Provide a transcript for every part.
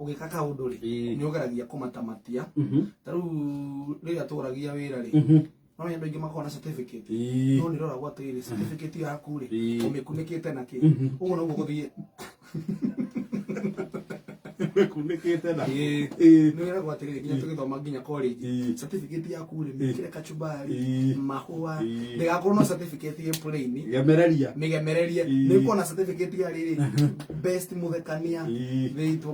Ũgĩka kaũndũ rĩ, nĩ ũgeragia kũmatamatia. Ta rĩu rĩrĩa tũragia wĩra rĩ, no andũ aingĩ makoragwo na certificate, no nĩ roragwo atĩrĩrĩ, certificate yaku rĩ, ũmĩkunĩkĩte na kĩ? Ũguo noguo gũthiĩ. Kunĩkĩte na Nĩ wĩragwo atĩrĩrĩ, nginya tũgĩthoma nginya college, certificate yaku rĩ, mĩkĩre kachumbari, mahũa, ndĩgakorwo no certificate ĩ plain. Gemereria. Mĩgemererie. Nĩ kuona certificate ya rĩrĩ, best mũthekania,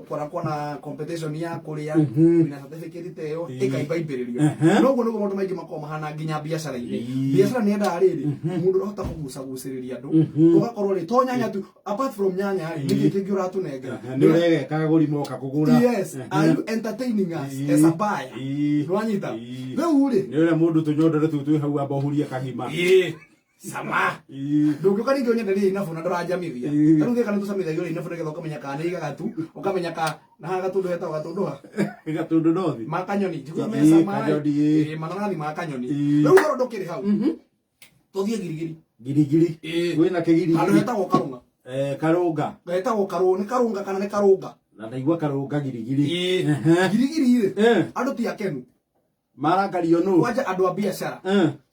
kora kona competition ya kũrĩa, wĩna certificate ta ĩyo, ĩkaimbaimbĩrĩrio. No ũguo nĩguo maũndũ maingĩ makoragwo mahana nginya biacara-inĩ. Biacara nĩ yendaga rĩrĩ, mũndũ ũrahota kũgucagucĩrĩria andũ, ũgakorwo rĩ, to nyanya tu, apart from nyanya rĩ, nĩkĩ kĩngĩ ũratũnengera? Nĩ ũregeka agũri moka kũgũra. Yes, are you entertaining us as a buyer? Nĩwanyita? Rĩu rĩ, Nĩ ũrĩa mũndũ tũnyondore tũu twĩ hau amba ũhurie kagima. Sama. Ndũngĩũka ningĩ ũnyenderie inabu na ndũranjamithia. Ta rĩu thĩka nĩ tũcamithagio inabu nĩgetha ũkamenya kana nĩ igagatu, ũkamenya ka na haha gatũndũ hetagwo gatũndũha. Gatũndũ nothi. Ma kanyoni, njiguaga me sama. Kanyoni, Mananathi ma kanyoni. Rĩu ũhoro ndũkĩrĩ hau. Tũthiĩ Girigiri. Girigiri. Kwĩna kĩgirigiri. Handũ hetagwo Karũng'a. Karũnga. Hetagwo Karũ, nĩ Karũnga kana nĩ Karũnga? Na ndaigua Karũnga Girigiri. Girigiri rĩ, andũ ti akenu. Marakario nũ? Kwanja andũ a biacara.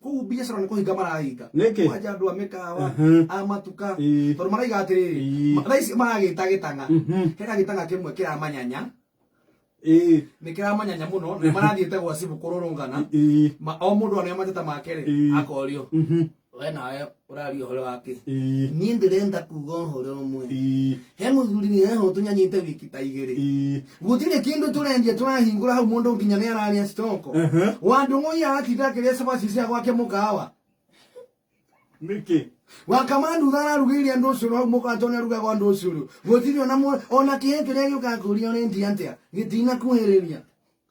Kũu biacara nĩ kũhinga marahinga. Nĩkĩ? Kwanja andũ a mĩkawa, a matuka, tondũ maraiga atĩrĩrĩ, thaa ici maragĩta gĩtang'a. Hena gĩtang'a kĩmwe kĩramanyanya. Nĩ kĩramanyanya mũno, na marathiĩte gwa cibũ kũrũrũngana. O mũndũ aneo mateta make rĩ, akorio. We nawe ũraria ũhoro wa kĩ? Niĩ ndĩrenda kuga ũhoro ũmwe. He mũthuri nĩ heho tũnyanyĩte wiki ta igĩrĩ. Gũtirĩ kĩndũ tũrendia tũrahingũra hau, mũndũ nginya nĩ ararĩa stoko. Wandũng'ũi aratinda akĩrĩa cabaci cia gwake mũkawa. Nĩkĩ? Wakamandutha ararugĩire andũ ũcũrũ hau mũkawa, tondũ nĩarugagwo andũ ũcũrũ. Gũtirĩ ona ona kĩhĩ kĩrĩa gĩũkaga kũria ũrendia atĩa gĩtinakuhĩrĩria.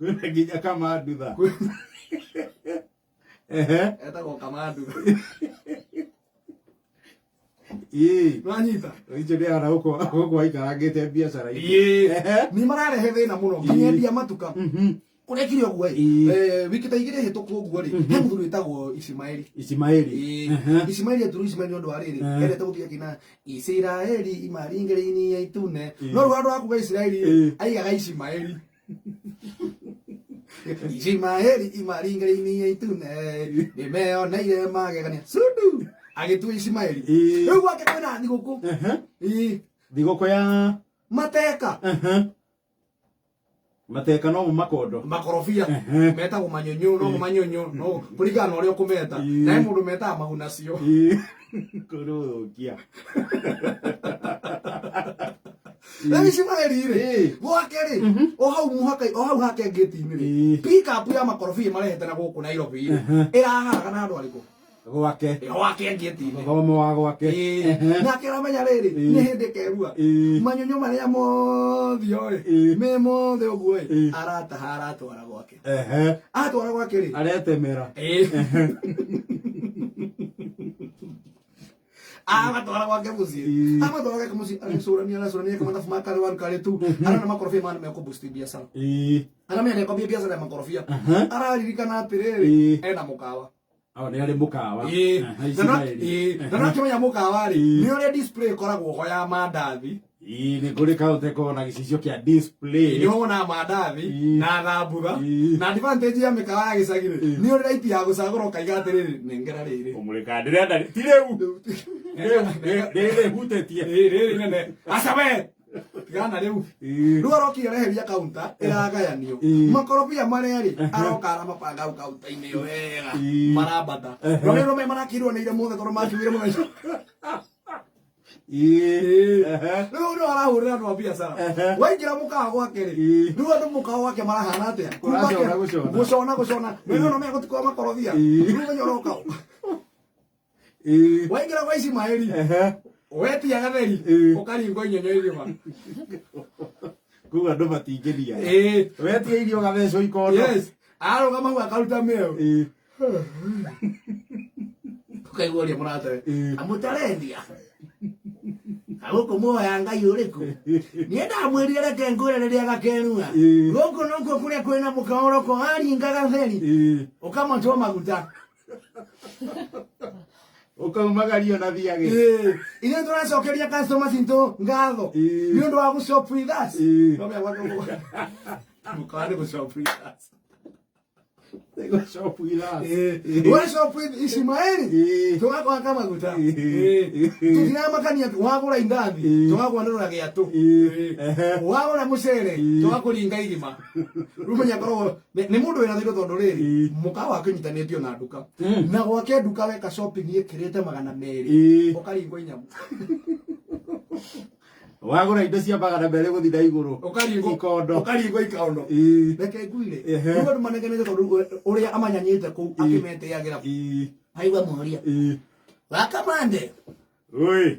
Kwĩna nginya kamandutha. Etagwo kamandutha. Nĩwanyita? Icio nĩ ara gũkũ aikarangĩte biacara-inĩ. Nĩ mararehe thĩna mũno nginya endia matuka. Kũrekire ũguo ĩ, wiki ta igĩrĩ hĩtũku ũguo rĩ, he mũthuri wĩtagwo Ismaeli. Ismaeli. Ismaeli etirwo Ismaeli nĩ ũndũ wa rĩrĩ, endete gũthiĩ akĩina Isiraeli imaringĩrĩini ya itune. No rĩu handũ ha kuga Isiraeli rĩ, aigaga Ismaeli. Ismaeli imaringĩrĩini ya itune nĩmeyoneire magegania. Sundu agĩtua Ismaeli. Rĩu gwake kwĩna thigũkũ. Thigũkũ ya mateka. Mateka no mo makondo. Makorobia metagwo manyũnyũ, no mo manyũnyũ, no kũringana na ũrĩa ũkũmeta. Na he mũndũ metaga magunacio. Kũrũthũkia. Rĩu Ismaeli rĩ, gwake rĩ, o hau mũhaka, o hau hake ngĩti-inĩ rĩ, pick up ya makorobia marehete na gũkũ Nairobi rĩ, ĩraharaga na andũ arĩkũ? Gwake. Gwake ngĩti-inĩ. Thomo wa gwake. Nake aramenya rĩrĩ, nĩ hĩndĩ kerua. Manyũnyũ marĩa mothe ĩ, me mothe ũguo ĩ, arataha aratwara gwake. Atwara gwake rĩ, Aretemera. Agatwara gwake mũciĩ. Amatwara gwake mũciĩ, aracũrania aracũrania eka mathabu ma karĩ one karĩ two. Arona makorobia maya nĩ mekũ-boost biacara. Aramenya nĩekwambia biacara ya makorobia. Araririkana atĩrĩrĩ, ena mũkawa. Awa nĩ arĩ mũkawa. Na Ismaeli. na nakĩmenya mũkawa rĩ, nĩ ũrĩa display ĩkoragwo ho ya mandathi. Nĩ kũrĩ kaũntĩ ĩkoragwo na gĩcicio kĩa display. Nĩ wonaga mandathi na thambutha. Na advantage ya mĩkawa ya gĩcagi rĩ, nĩ ũrĩ right ya gũcagũra ũkaiga atĩrĩrĩ, nengera rĩrĩ. Ũmũrĩka ndĩrenda ti rĩu. Rĩu rĩrĩ hutĩtie. Rĩrĩ inene. Aca we. Tigana rĩu. Rĩu arokire areheria kaunta ĩragayanio. Makorobia marĩa rĩ, aroka aramabanga hau kaunta-inĩ ĩyo wega. Marambata. No nĩ rũme marakirwo nĩ ire mothe tondũ makiugire mũthenya. Rĩu nĩ arahũrĩra andũ a biacara. Waingĩra mũkawa gwake rĩ, rĩu andũ mũkawa gwake marahana atĩa? Kũracona, gũcona. Gũcona gũcona. Mena no megũtikwa makorobia. Rĩu mũthenya ũroka. Waingĩra kwa Ismaeli. Wetia gatheri ũkaringwo inyenyo igima. Kuga andũ matingĩria. Wetia irio gathecwo ikondo. Yes. Arũgama hau akaruta mĩeo. Ũkaigua ũrĩa mũratawe. Amũtarendia. Gũkũ muoya Ngai ũrĩkũ? Niĩ ndamwĩrire reke ngwĩre rĩrĩa gakerua. Gũkũ nokuo kũrĩa kwĩna mũkaũroko waringa gatheri. Ũkamotwo maguta. Ũkaumagario na thiagĩ. Ithuĩ tũracokeria customers itũ ngatho nĩ ũndũ wa gũ shop with us. No menya gwake mũkawa nĩ gũ shop with us. Nĩ gũ shop with us. Wa shop with Ishimaeli tũgakwaka maguta. Tũtiramakania wagũra indathi tũgakwanũra gĩatũ. Wagũra mũcere tũgakũringa irima. Rĩu menya koragwo nĩ mũndũ wĩna thĩna tondũ rĩrĩ mũkawa wake ũnyitanĩtio na nduka. Na gwake nduka weka shopping ĩkĩrĩte 200 ũkaringwo inyamu. Wagũra indo cia 200 gũthiĩ na igũrũ. Ũkaringwo ikondo. Ũkaringwo ikondo. Reke nguire. Rĩu andũ manegenete tondũ ũrĩa amanyanyĩte kũu akĩmetĩagĩra. Aigua mũria. Wakamande. Oi.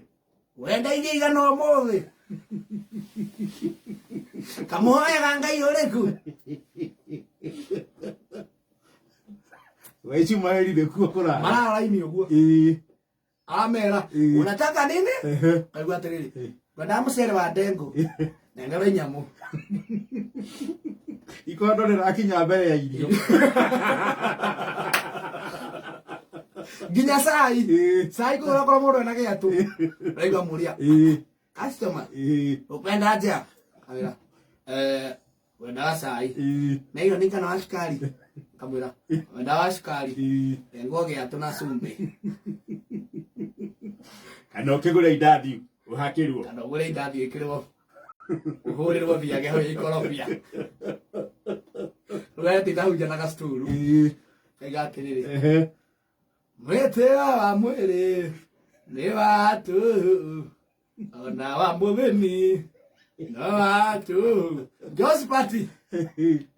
Wenda irio igana ũmũthĩ. Kamũhoyaga Ngai ũrĩkũ? We Ishumaeli nĩkuo kũrara. Marara-inĩ ũguo. Amera, unataka nini? Kaigua atĩrĩrĩ, ngwendaga mũcere wa ndengũ. Nengera inyamu. Ikondo rĩrakinya mbere ya irio. Nginya cai. Cai kũgũra okorwo mũndũ ena gĩatũ. Raigua mũria. Customer. Ũkwenda atĩa? Kamwĩra, wendaga cai. Na irio nĩ kana wa cukari? Kamwĩra, wendaga wa cukari. Ndengwo gĩatũ na cumbĩ. Kana ũkĩgũra indathi ũhakĩrwo. Kana ũgũre indathi ĩkĩrwo ũhũrĩrwo thiage hau ikorobia. Rũgatinda ndahunja na gacturu. Kaiga atĩrĩrĩ. Mwĩtĩo wa mwĩrĩ nĩ wa tũhũ ona wa mũthĩni no wa tũhũ. Josphat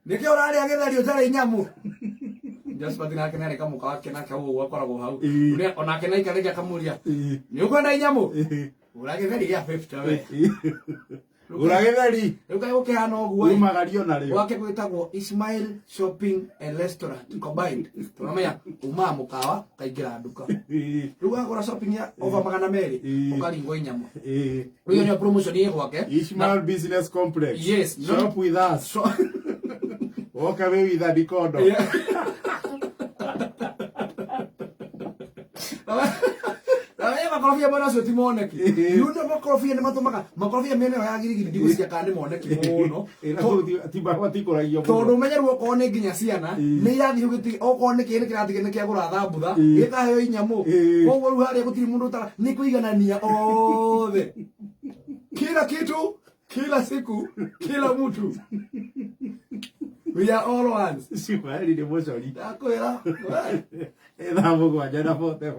nĩkĩo ũrarĩa gĩtheri ũtarĩ nyamũ. Josphat nake nĩarĩ kamũka wake nake ũguo akoragwo hau. Ũrĩa onake naikarĩte akamũria nĩ ũkwenda inyamũ? Gũra gĩtheri gĩa 50 we. Gũra gĩtheri. Rĩu kaĩ gũkĩhana ũguo ĩ. Umagario narĩo. Gwake gwĩtagwo Ismail Shopping and Restaurant combined. Tũramenya umaga mũkawa ũkaingĩra nduka. Rĩu wagũra shopping ya over 200 ũkaringwo inyamũ. Rĩu ĩyo nĩyo promotion ĩ gwake. Ishmael Business Complex. Yes. Shop with us. Walk away with a decoder. Na makorobia mwena ũcio ti moneki. Rĩu nĩ makorobia nĩ matũmaga makorobia mĩena ĩyo ya girigiri ndigũciria kana nĩ moneki mũno. Matikũragio mũno. Tondũ ũmenye rĩu okorwo nĩ nginya ciana nĩ irathiĩ gũgĩtiga okorwo nĩ kĩrĩ kĩratiga nĩ kĩagũra thambutha gĩkaheo inyamũ. Koguo rĩu harĩa gũtirĩ mũndũ ũtara nĩ kũiganania othe. Kila kitu, kila siku, kila mtu. We are all ones. Ishumaeli nĩ mũcori. Ndakwĩra. Thaa 7:44.